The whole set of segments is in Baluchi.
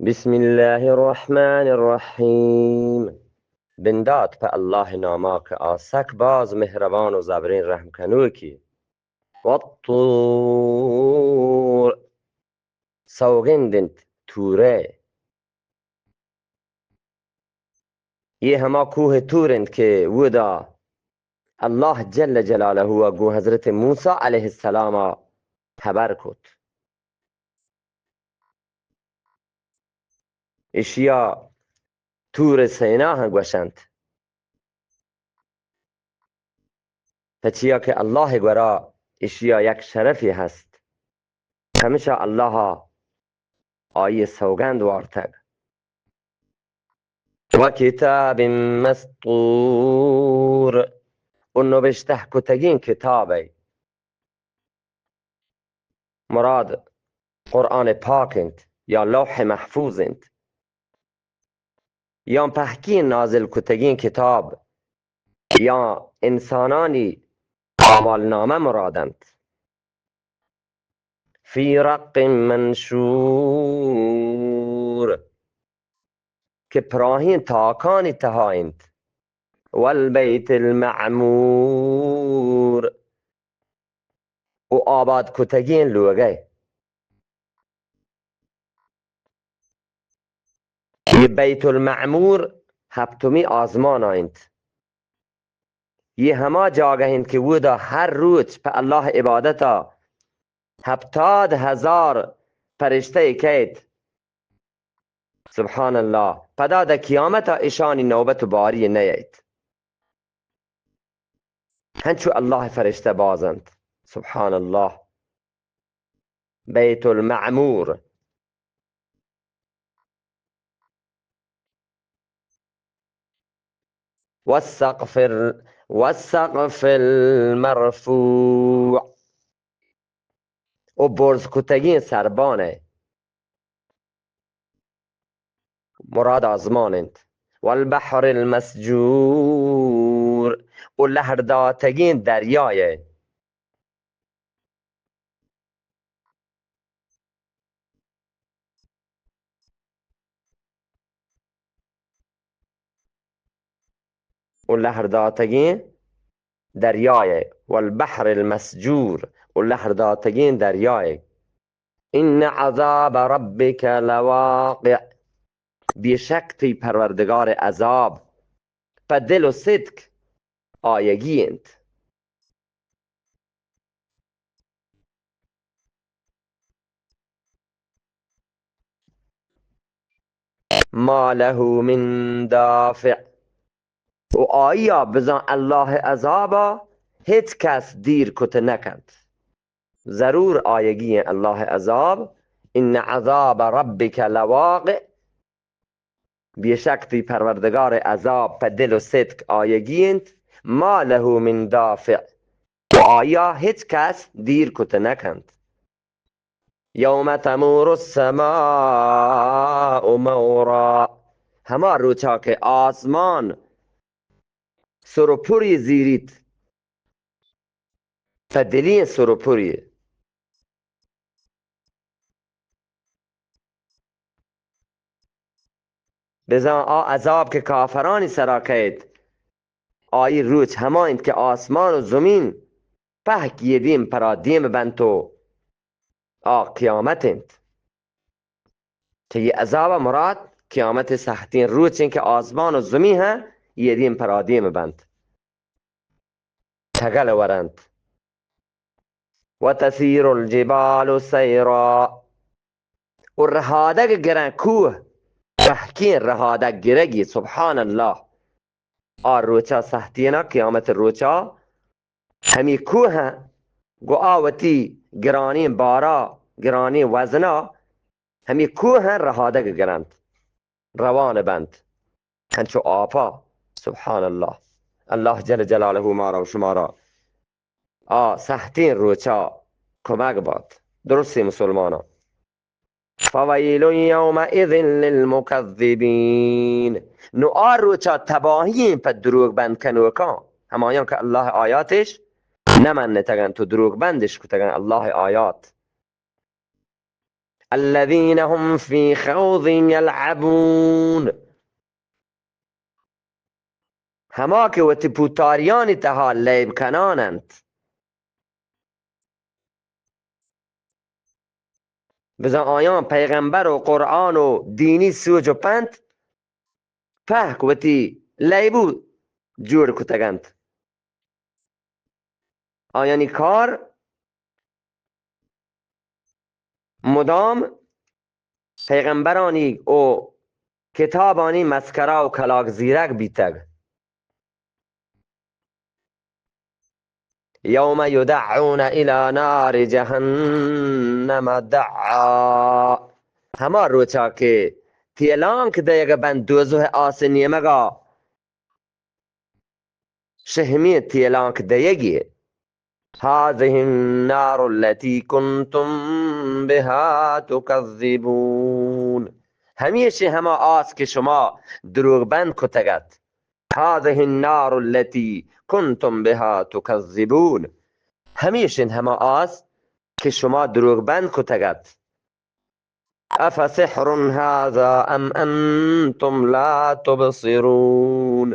بسم الله الرحمن الرحيم. بندات په الله ناما که آ سک باز مهربان و زبرین رحم کنوکی. والطور، سوگند انت توره. یہ ہما کوہ طور انت کہ اودا اللہ جل جلالہ ء گوں حضرت موسی علیہ السلام ء ہبر کت۔ اشیا طور سینا ہم گوشنت۔ پچیا کہ اللہ ء گورا اشیا یک شرفی ہست، ہمیشا اللہ ء آئی ء سوگند وارتگ۔ و کتاب مسطور، و نبشتہ کتگین کتاب ء۔ مراد قرآن پاک انت یا لوح محفوظ انت، یا پہکین نازل کتگین کتاب، یا انسانانی اعمال نامہ مراد انت۔ فی رق منشور، کہ پراہیں تاکانی تہا انت۔ والبیت المعمور، و آباد کتگین لوگئے۔ یہ بیت المعمور ہپتمی آزمانا انت۔ یہ ہما جاگہ انت کہ اودا ہر روچ پہ اللہ عبادتا ہپتاد ہزار پرشتہ کئیت۔ سبحان اللہ، پدا دہ قیامتا اشانی نوبت و باری نیئیت۔ ہنچو اللہ فرشتہ باز انت۔ سبحان اللہ۔ بیت المعمور۔ والسقف ال-، والسقف المرفوع، و برز کتگین سربان ء۔ مراد آزمان انت۔ والبحر المسجور، و لہر داتگین دریائے۔ و لہر داتگین دریائے۔ والبحر المسجور، و لہر داتگین دریائے۔ ان عذاب ربک لواقع، بے شک تئی پروردگار عذاب پہ دل و صدق آیگی انت۔ ما له من دافع، و آئیا بزاں اللہ عذابا ہچ کس دیر کت نکنت۔ ضرور آیگی انت اللہ عذاب۔ ان عذاب ربک لواقع، بے شک تئی پروردگار عذاب پہ دل و صدق آیگی انت۔ ما له من دافع، و آئیا ہچ کس دیر کت نکنت۔ یوم تمور السماء مورا، ہما روچا کہ آسمان سر و پری زیریت، پہ دلیں سر و پری۔ بزاں آ عذاب کہ کافرانی سرا کئیت، آئی روچ ہما انت کہ آسمان و زمین پہک یہ دیم پرا دیم بنت و آ قیامت انت۔ چہ یہ عذاب مراد قیامت سہتیں روچ انت کہ آسمان و زمین ہم یہ دیم پرا دیم بنت۔ ٹگل ورنت۔ وتسير الجبال سيرا، و رہادگ گرن کوہ، پہکیں رہادگ گرگی، سبحان اللہ۔ آ روچا سہتینا، قیامت روچا، ہمی کوہ گو آ وتی گرانیں بارا، گرانیں وزنا، ہمی کوہ رہادگ گرنت، روان بنت۔ انچو آپا، سبحان اللہ۔ اللہ جل جلالہ مارا و شمارا آ سہتیں روچا کمک بات۔ درستی مسلمانا۔ فویل یومئذ للمکذبین۔ نو آ روچا تباہی پہ دروگ بند کنوکاں، ہمایاں کہ اللہ آیاتش نہ منتگن تو دروگ بندش کتگن اللہ آیات۔ الذين هم في خوض يلعبون، ہما کہ وتی پوتاریانی تہا لیب کنان انت۔ بزاں آیاں پیغمبر و قرآن و دینی سوج و پنت پہک وتی لیبو جوڑ کتگ انت۔ آیانی کار مدام پیغمبرانی و کتابانی مسکرا و کلاگ زیرگ بیتگ۔ یوم یدعون الی نار جہنم دعا۔ ہما روچا کہ تیلانک دئیگ بنت دوزہ آس نیمگا، شہمی تیلانک دئیگی۔ هذه النار التي كنتم بها تكذبون۔ ہمیش ہما آس کہ شما دروگ بند کتگ ات۔ هذه النار التي كنتم بها تكذبون۔ ہمیش ہما آس کہ شما دروگ بند کتگ ات۔ أفسحر هذا أم أنتم لا تبصرون۔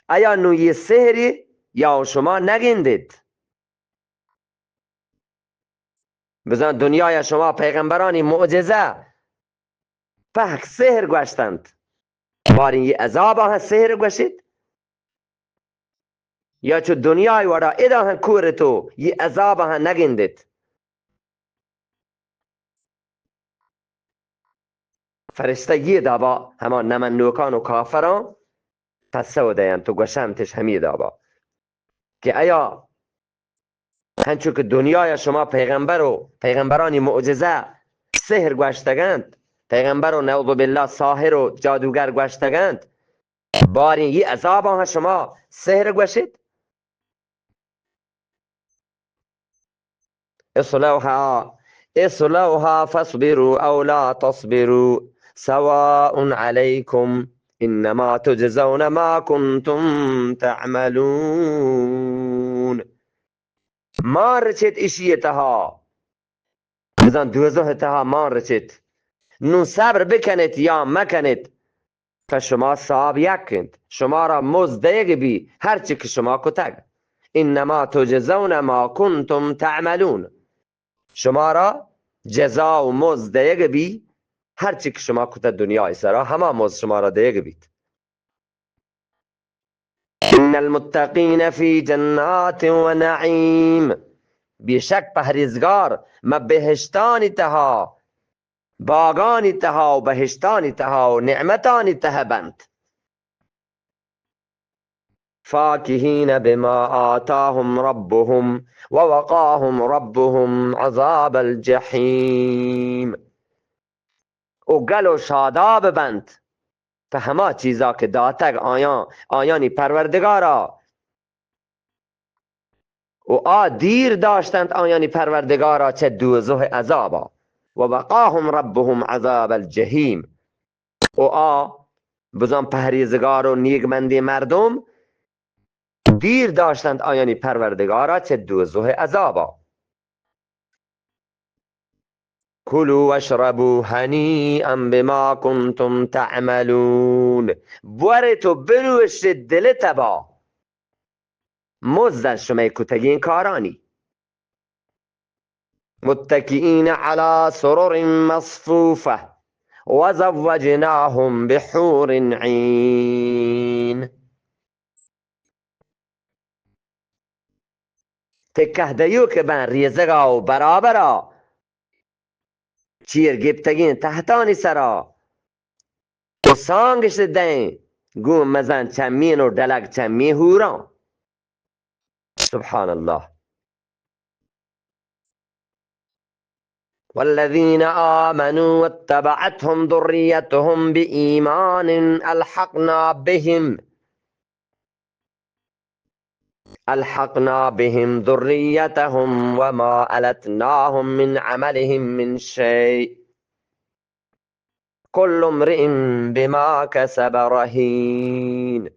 آیا نوں یہ سحری یا شما نگندیت؟ بزاں دنیایا شما پیغمبرانی معجزہ پہک سحر گوشتنت، باریں یہ عذابا ہم سحر گوشیت؟ یا چو دنیای وڑا ادا ہم کورت و یہ عذابا ہم نگندیت؟ فرشتہ یہ دابا ہما نمنوکان و کافران پسو دینت و گوشنتش ہمی دابا کہ ایا ہنچو کہ دنیایا شما پیغمبر و پیغمبرانی معجزہ سحر گوشتگنت، پیغمبر و نعوذ باللہ ساحر و جادوگر گوشتگنت، باریں یہ عذابا ہم شما سحر گوشیت؟ اصلوها، اصلوها فاصبروا أو لا تصبروا سواء عليكم إنما تجزون ما كنتم تعملون۔ مان رچیت اشی تہا، بزاں دوزہ تہا مان رچیت۔ نوں صبر بکنیت یا مکنیت، پہ شما صاحب یک انت، شمارا مزد دئیگ بی ہر چی کہ شما کتگ۔ انما تجزون ما کنتم تعملون، شمارا جزا و مزد دئیگ بی ہر چی کہ شما کتگ دنیای سرا، ہما مزد شمارا دئیگ بیت۔ ان المتقین فی جنات و نعیم، بے شک پہریزگار مہ بہشتانی تہا، باگانی تہا و بہشتانی تہا و نعمتانی تہا بنت۔ فاکہین بما آتاہم ربہم ووقاہم ربہم عذاب الجحیم۔ و گل و شاداب بنت پہ ہما چیزا کہ داتگ آیاں، آیانی پروردگارا، و آ دیر داشتنت آیانی پروردگارا چہ دوزہ عذابا۔ و وقاہم ربہم عذاب الجحیم۔ و آ بزان پہریزگار و نیکمندیں مردم دیر داشتنت آیانی پروردگارا چہ دوزہ عذابا۔ کلوا واشربوا هنیئا بما کنتم تعملون۔ بورت و بنوشت دل تبا مزد از شمئے کتگیں کارانی۔ متکئین علی سرر مصفوفة وزوجناهم بحور عین۔ تکہ دیوک بن ریزگا و برابرا چیر گپتگیں تہتانی سرا و سانگش دئیں گوں مزن چمین و ڈلگ چمین حوراں۔ سبحان اللہ۔ والذین آمنوا واتبعتهم ذریتهم بإیمان الحقنا بهم، الحقنا بهم ذریتهم وما ألتناهم من عملهم من شیء، کل امرئ بما کسب رهین۔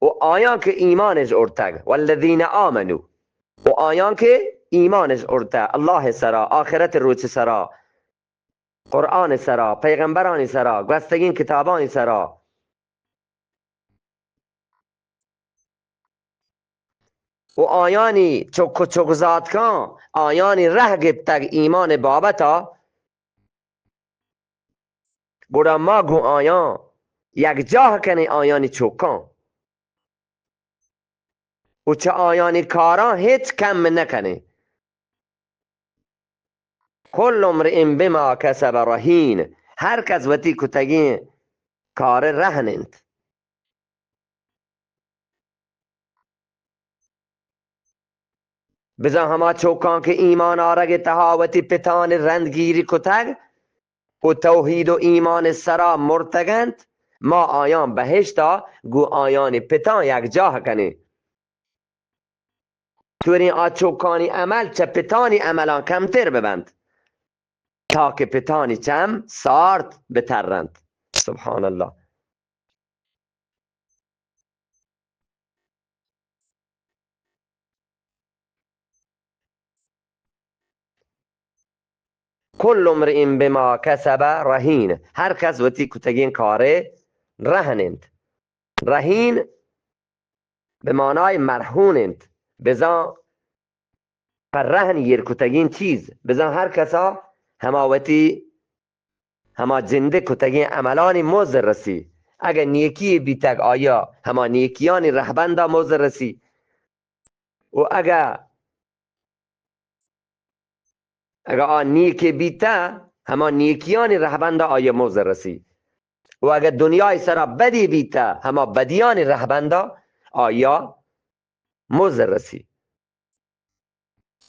و آیاں کہ ایمانش اورتگ، والذین آمنوا، و آیاں کہ ایمانش ارتہ، اللہ سرا، آخرت روچ سرا، قرآن سرا، پیغمبرانی سرا، گوستگین کتابانی سرا، و آیانی چک و چکزاتکاں آیانی رہ گپتگ ایمان بابتا، گڑا ما گوں آیاں یکجاہ کنیں آیانی چکاں و چہ آیانی کاراں ہچ کم نہ کنیں۔ کل امرئ بما کسب رهین، ہر کس وتی کتگیں کار رہن انت۔ بزاں ہما چوکاں کہ ایمان آرگ ء تہا وتی پتانی رندگیری کتگ و توحید و ایمان سرا مرتگ انت، ما آیاں بہشتا گوں آیانی پتاں یکجاہ کنیں۔ توریں آ چوکانی عمل چہ پتانی عملاں کمتر ببنت، تا کہ پتانی چم سارت بترنت۔ سبحان اللہ۔ کل امرئ بما کسب رهین، ہر کس وتی کتگیں کارے رہن انت۔ رہین بہ معنای مرہون انت، بزاں پہ رہن ایر کتگیں چیز، بزاں ہر کسا ہما وتی ہما جندے کتگیں عملانی مزد رسی۔ اگہ نیکی بیتگ آیا ہما نیکیانی رہبندا مزد رسی و اگہ اگہ آ نیکے بیتہ، ہما نیکیانی رہبندا آیا مزد رسی و اگہ دنیای سرا بدی بیتہ، ہما بدیانی رہبندا آیا مزد رسی۔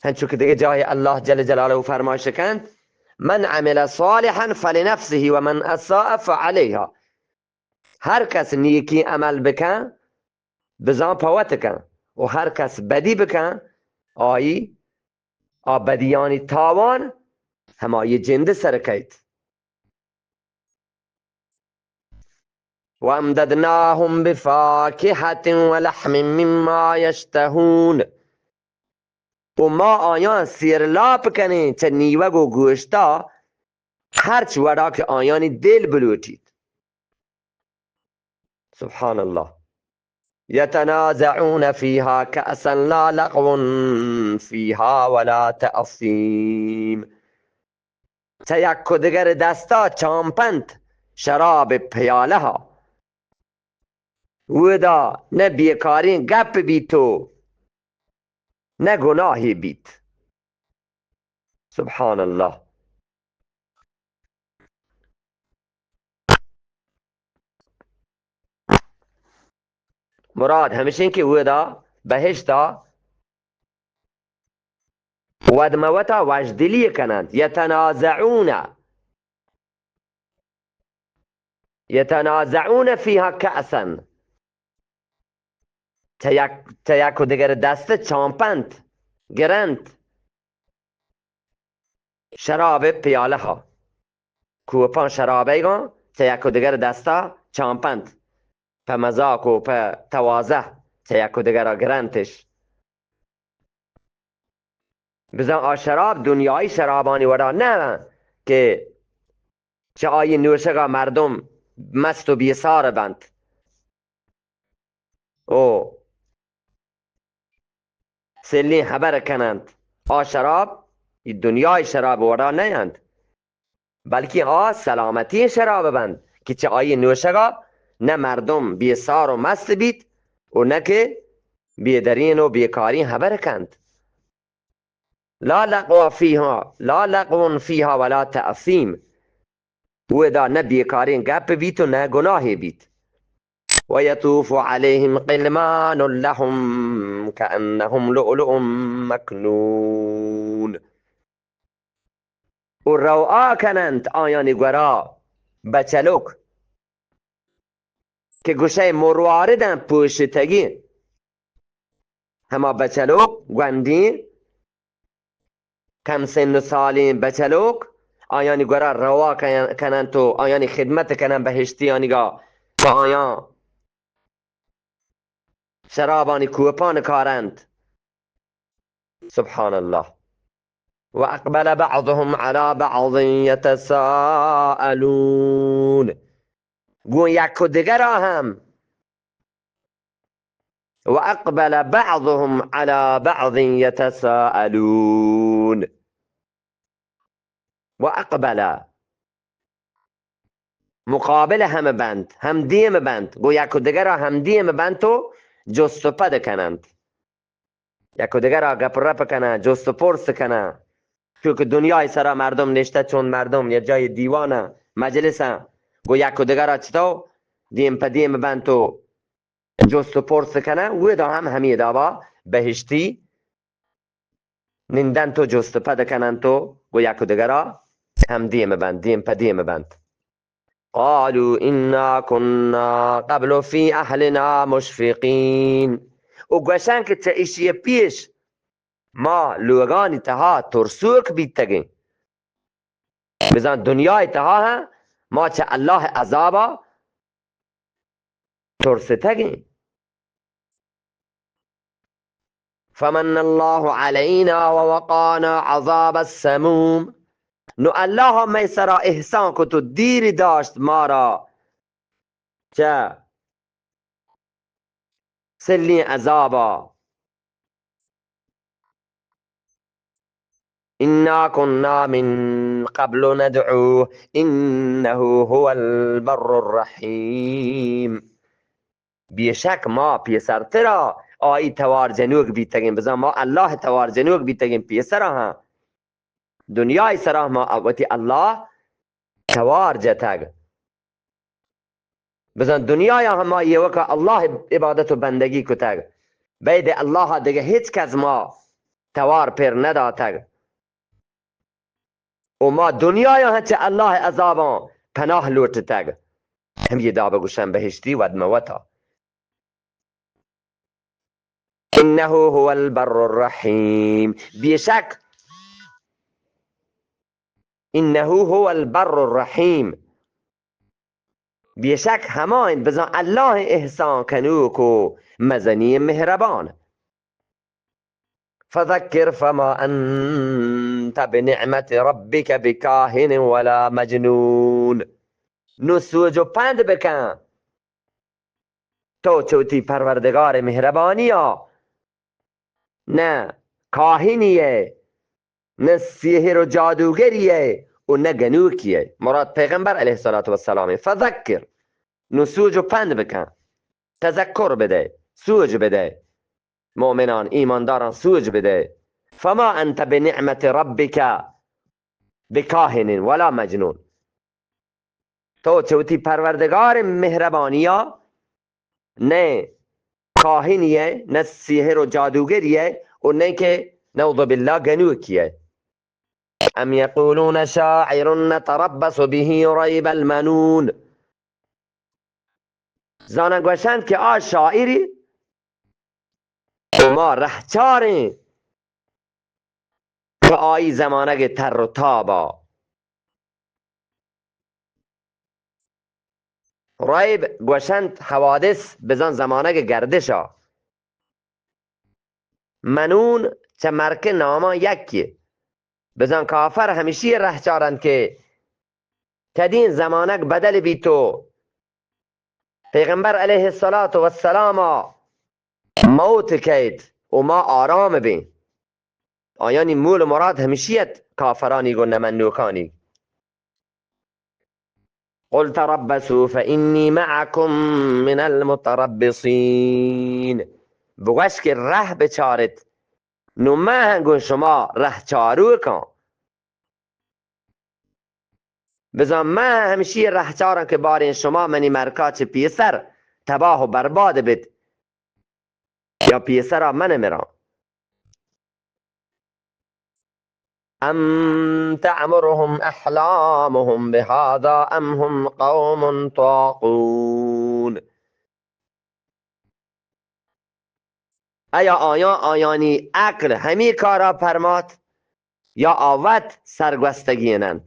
ہنچو کہ دگہ جاہے اللہ جل جلالہ فرمائش کنت، من عمل صالحا فلنفسه ومن اساء فعليها۔ ہر کس نیکی عمل بکن، بزاں پہ وت کن، و ہر کس بدی بکن، آئی آ بدیانی تاوان ہمائی جند سر کئیت۔ وامددناهم بفاكهة ولحم مما يشتهون۔ و ما آیاں سیرلاپ کنیں چہ نیوگ و گوشتا، ہرچ وڑا کہ آیانی دل بلوٹیت۔ سبحان اللہ۔ يتنازعون فيها كأسا لا لغو فيها ولا تأثيم۔ چہ یک و دگر دستا چامپنت شراب پیالہ ء۔ اودا نہ بیکاریں گپ بیت و نہ گناہے بیت۔ سبحان اللہ۔ مراد ہمشیں کہ اودا بہشتا ودموتا وشدلی کننت، یتنازعون، یتنازعون فیها کأسا، چہ یک، چہ یک و دگر دست چامپنت، گرنت، شراب پیالہ ء، کوپاں شرابیگاں چہ یک و دگر دستا چامپنت، پہ مزاک و پہ توازہ چہ یک و دگرا گرنتش۔ بزاں آ شراب دنیای شرابانی وڑا نہ انت کہ چہ آئی نوشگا مردم مست و بیسار بنت و سلیں ہبر کننت۔ آ شراب ای دنیای شراب وڑا نہ انت، بلکیں آ سلامتی شراب بنت کہ چہ آئی نوشگا نہ مردم بیسار و مست بیت و نہ کہ بیدرین و بیکارین ہبر کنت۔ لا لغو فیها، لا لغو فیها ولا تأثیم۔ اودا نہ بیکاریں گپ بیت و نہ گناہے بیت۔ ویطوف علیہم غلمان لهم کأنهم لؤلؤ مکنون۔ و روا کننت آیانی گورا بچلوک کہ گوشئے مروارداں پوشتگی۔ ہما بچلوک، گونڈیں، کم سن و سالیں بچلوک، آیانی گورا روا کن-، کننت و آیانی خدمت کننت بہشتیانیگا، پہ آیاں شرابانی کوپان کارنت۔ سبحان اللہ۔ و اقبل بعضهم علی بعض یتساءلون. گوں یک و دگرا ہم، و اقبل بعضهم علی بعض یتساءلون. و اقبل، مقابل ہم بنت، ہم دیم بنت، گوں یک و دگرا ہم دیم بنت و جست و پد کننت. یک و دگرا گپ و رپ کنن، جست و پرس کنن. چونکہ دنیای سرا مردم نشتہ، چون مردم یک جای دیوان، مجلس، گوں یک و دگرا چتو دیم پہ دیم بنت و جست و پرس کنن، اودا ہم ہمی دابا بہشتی نندنت و جست و پد کننت و گوں یک و دگرا ہم دیم بنت، دیم پہ دیم بنت. قالوا انا كنا قبل في اهلنا مشفقين. و گوشن کہ چہ ایشی پیش ما لوگانی تہا ترسوک بیتگیں. بزاں دنیای تہا ہم ما چہ اللہ عذابا ترستگیں. فمن الله علينا ووقانا عذاب السموم. نو اللہ مئے سرا احسان کت و دیر داشت مارا چہ سلیں عذابا. انا كنا من قبل ندعوه انه هو البر الرحيم. بے شک ما پیسرترا آئی توار جنوک بیتگیں، بزاں ما اللہ توار جنوک بیتگیں پیسرا ہاں. دنیای سرا ما وتی اللہ توار جتگ. بزاں دنیایا ہما ایوکا اللہ عبادت و بندگی کتگ، بید اللہ دگہ ہچ کس ما توار پر نداتگ. و ما دنیایا ہم چہ اللہ عذاباں پناہ لوٹتگ. ہم یہ دابا گوشن بہشتی ود موتا. انه هو البر الرحیم. بے شک، انه هو البر الرحیم. بے شک ہما انت بزاں اللہ احسان کنوک و مزنی مہربان. فذکر فما انت بنعمت ربک بکاہن ولا مجنون. نو سوج و پند بکن، تو چہ وتی پروردگار مہربانی ء نہ کاہنی ئے، نہ سحر و جادوگری ئے و نہ گنوکی ئے. مراد پیغمبر علیہ الصلوۃ والسلام. فذکر، نو سوج و پند بکن، تذکر بدے، سوج بدے، مؤمنان، ایمانداران سوج بدے. فما انت بنعمت ربک بکاہن ولا مجنون. تو چہ وتی پروردگار مہربانیا نئے کاہنی ئے، نہ سحر و جادوگری ئے، و نئے کہ نعوذ باللہ گنوکی ئے. ام یقولون شاعر نتربص به ریب المنون. زاناں گوشنت کہ آ شاعری و ما رہچاریں پہ آئی زمانگ تر و تابا. ریب گوشنت حوادث بزاں زمانگ گردشا. منون چہ مرک نامان یکی. بزاں کافر ہمشی رہچارنت کہ کدین زمانگ بدل بیت و پیغمبر علیہ الصلوۃ والسلام موت کیت و ما آرام بیں. آیانی مول و مراد ہمشی ات، کافرانی گوں نمنوکانی. قل تربصوا فإني معكم من المتربصين. بگوش کہ رہ بچارت، نو من ہم گوں شما رہ چاروکاں. بزاں من ہمشی رہچاراں کہ باریں شما منی مرکا چہ پیسر تباہ و برباد بیت یا پیسرا من مراں. ام تأمرهم احلامهم بهذا ام هم قوم طاغون. ایا آیاں آیانی عقل ہمے کارا پرمات یا آ وت سرگوستگین انت؟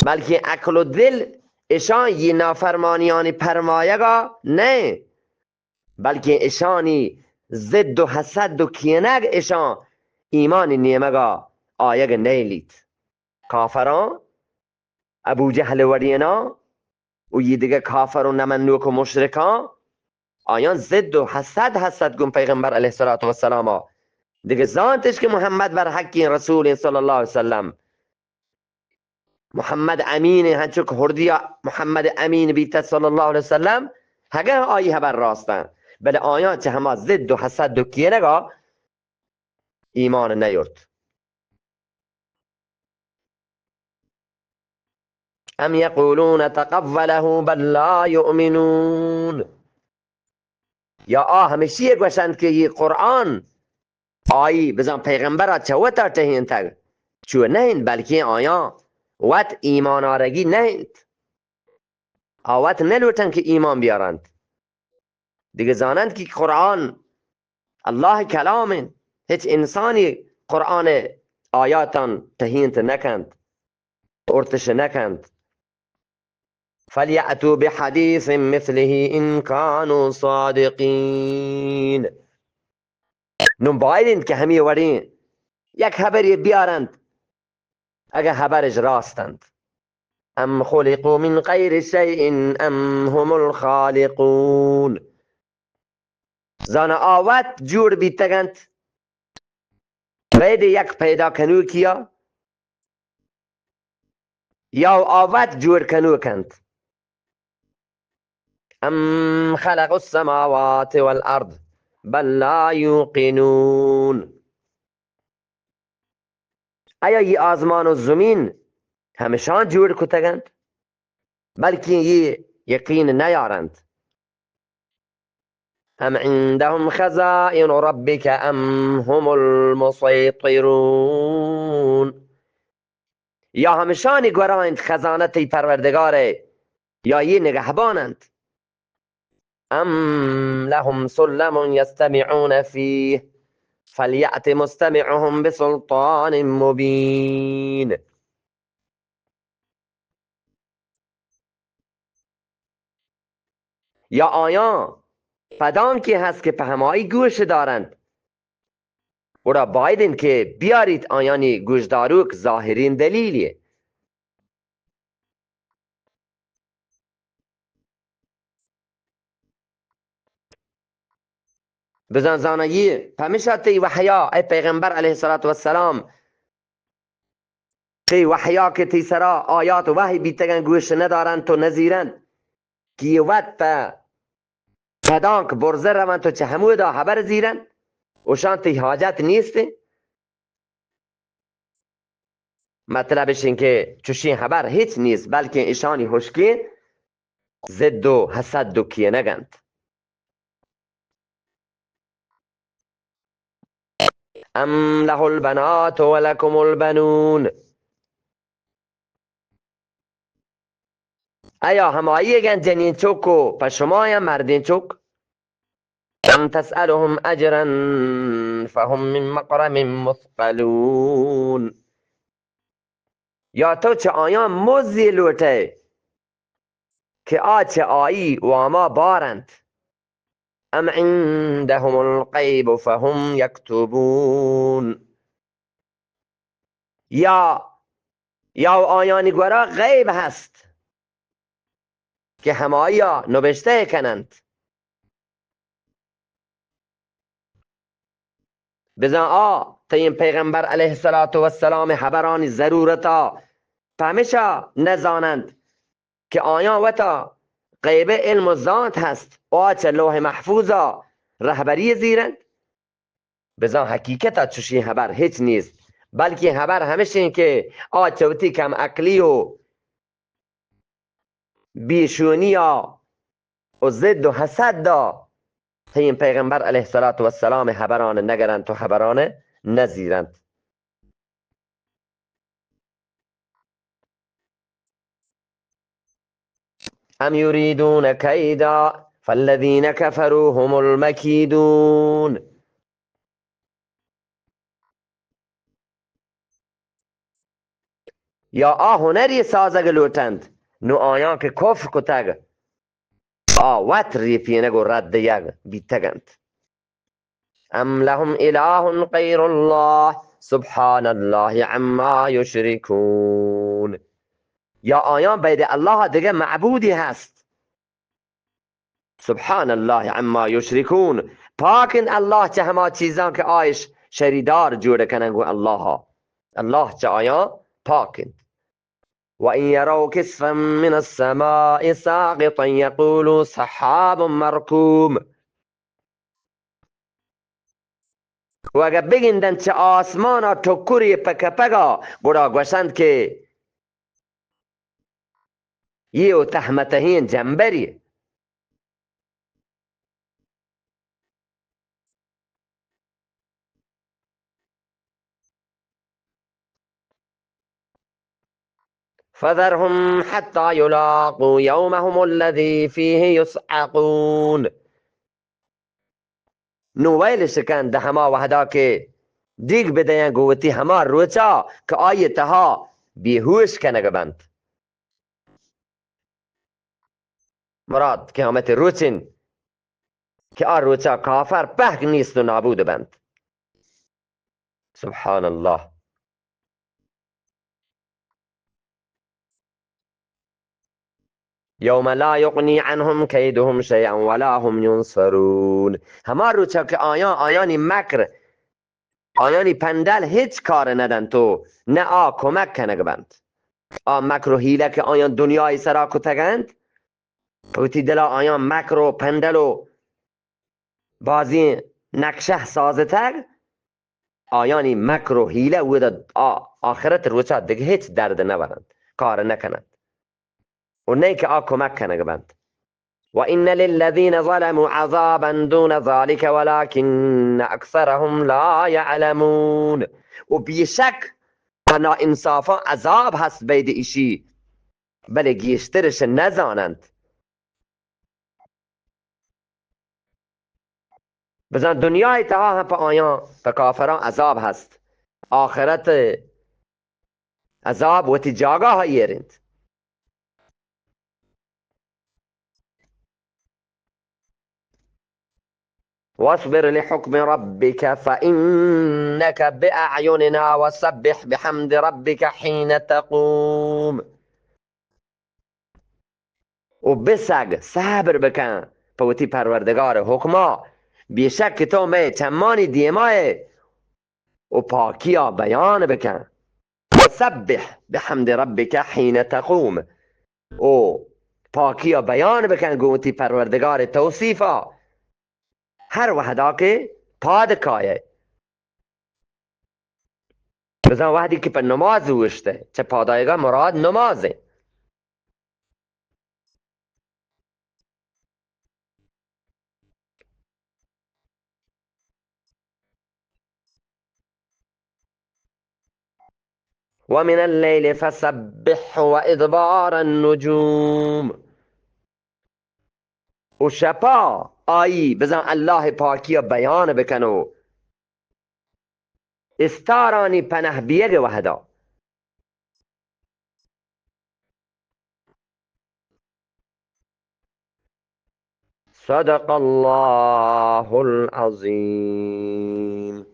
بلکیں عقل و دل اشاں یہ نافرمانیانی پرمایگا نئے، بلکیں اشانی ضد و حسد و کینگ اشاں ایمانی نیمگا آیگ نیلیت۔ کافراں، ابو جہل وڑیناں و یہ دگہ کافر و نمنوک و مشرکاں، آیاں ضد و حسد ہست گوں پیغمبر علیہ الصلوۃ والسلام۔ دگہ زانتش کہ محمد بر حقیں رسول صلی اللہ علیہ وسلم، محمد امین، ہنچو کہ ہردیا محمد امین بیتا صلی اللہ علیہ وسلم، ہگہ آئی حبر راستن، بلے آیاں چہ ہما ضد و حسد و کینگا ایمان نیورت۔ ام یقولون تقوله بل لا یؤمنون۔ یا آ ہمشی گوشنت کہ یہ قرآن آئی بزاں پیغمبرا چہ وتا ٹہینتگ، چو نہ انت، بلکیں آیاں وت ایمان آرگی نہ انت۔ آ وت نہ لوٹن کہ ایمان بیارنت۔ دگہ زاننت کہ قرآن اللہ کلام انت، ہچ انسانی قرآن آیاتان ٹہینت نہ کنت، ارتش نہ کنت۔ فلیأتوا بحدیث مثله ان کانوا صادقین۔ نوں باید انت کہ ہمے وڑیں یک حبرے بیارنت، اگہ حبرش راست انت۔ ام خلقوا من غیر شیء ام هم الخالقون۔ زانا آ وت جوڑ بیتگ انت بید یک پیدا کنوکیا، یا آ وت جوڑ کنوک انت؟ ام خلقوا السماوات والارض بل لا یوقنون۔ آیا یہ آزمان و زمین ہمشان جوڑ کتگ انت؟ بلکیں یہ یقین نیارنت۔ ام عندهم خزائن ربك ام هم المسيطرون۔ یا ہمشانی گورا انت خزانہ تئی پروردگار ء، یا یہ نگہبان انت؟ ام لهم سلم یستمعون فیه فلیأت مستمعهم بسلطان مبین۔ یا آیاں پدانکے ہست کہ پہ ہمائی گوش دارنت؟ گڑا باید انت کہ بیاریت آیانی گوشداروک ظاہرین دلیلے۔ بزاں زاناں یہ پمیشا تئی وحیا، اے پیغمبر علیہ الصلوۃ والسلام، تئی وحیا کہ تئی سرا آیات وحی بیتگن گوش ندارنت و نزیرنت، کہ یہ وت پہ پدانک برزہ رونت و چہ ہمودا حبر زیرنت، اشان تئی حاجت نیست۔ مطلب اش انت کہ چشیں حبر ہچ نیست، بلکیں اشانی ہشکیں ضد و حسد و کینگ انت۔ ام له البنات ولکم البنون۔ آیا ہمائی گن جنین چک و پہ شما یا مردین چک؟ ام تسألهم اجرا فهم من مغرم مثقلون۔ یا تو چہ آیاں مزی لوٹئے کہ آ چہ آئی واما بارنت؟ ام عندهم الغیب فهم یکتبون۔ یا، یا آیانی گورا غیب ہست کہ ہمایا نبشتہ کننت۔ بزاں آ تئیں پیغمبر علیہ الصلوۃ والسلام حبرانی ضرورتا پمیشا نزاننت کہ آیاں وتا غیب علم و زانت ہست و آ چہ لوح محفوظا رہبری زیرنت۔ بزاں حقیقتا چشیں حبر ہچ نیست، بلکیں حبر ہمشیں کہ آ چہ وتی کم عقلی و بیشونیا و ضد و حسدا تئیں پیغمبر علیہ الصلوۃ والسلام حبران نگرنت و حبران نزیرنت۔ ام یریدون کیدا فالذین کفروا هم المکیدون۔ یا آ ہنری سازگ لوٹنت، نو آیاں کہ کفر کتگ، آ وت ریپینگ و رد دیگ بیتگ انت. ام لهم اله غیر الله سبحان الله عما یشرکون. یا آیاں بید اللہ دگہ معبودی ہست؟ سبحان الله عما یشرکون، پاک انت اللہ چہ ہما چیزاں کہ آئش شریدار جوڑ کنن گوں اللہ. اللہ چہ آیاں پاک انت. وَإِن يَرَوْا كِسْفًا مِنَ السَّمَاءِ سَاقِطًا يَقُولُوا سَحَّابٌ مَرْكُومٌ. و اگہ بگندنت چہ آسمانا ٹکری پہ کپگا، گڑا گوشنت کہ یہ و تہمتہیں جمبری. فذرهم حتى يلاقوا يومهم الذي فيه يصعقون. نوں ویل شکن دہ ہما وہدا کہ دیگ بدیاں گوں وتی ہما روچا کہ آئی تہا بیہوش کنگ بنت. مراد قیامت روچ انت کہ آ روچا کافر پہک نیست و نابود بنت. سبحان اللہ. یوم لا یغنی عنهم کیدهم شیئا ولا هم ینصرون. ہما روچا کہ آیاں، آیانی مکر، آیانی پندل ہچ کار ندنت و نہ آ کمک کنگ بنت. آ مکر و حیلہ کہ آیاں دنیای سرا کتگ انت، پہ وتی دلا آیاں مکر و پندل و بازیں نقشہ سازتگ، آیانی مکر و حیلہ اودا آ آخرت روچا دگہ ہچ درد نہ ورنت، کار نہ کننت و نئے کہ آ کمک کنگ بنت. وَإِنَّ لِلَّذِينَ ظَلَمُوا عَذَابًا دُونَ ذَلِكَ وَلَكِنَّ أَكْثَرَهُمْ لَا يَعْلَمُونَ. و بیشک پہ ناانصافاں عذاب ہست بید ایشی، بلے گیشترش نزاننت. بزاں دنیای تہا ہم پہ آیاں، پہ کافراں عذاب ہست. آخرت عذاب وتی جاگاہ ایر انت. واصبر لحكم ربك فإنك بأعيننا وسبح بحمد ربك حين تقوم. و بسگ، صبر بکن پہ وتی پروردگار حکما، بیشک کہ تو مئے چمانی دیما ئے، و پاکیا بیان بکن. وسبح بحمد ربك حين تقوم. و پاکیا بیان بکن گوں وتی پروردگار توصیفا، ہر وہدا کہ پاد کائے. بزاں وہدی کہ پہ نماز اوشتہ، چہ پادایگا مراد نماز انت. ومن الليل فسبحه وإدبار النجوم. و شپا آئی بزاں اللہ پاکیا بیان بکن و استارانی پناہ بیگ وہدا. صدق الله العظيم.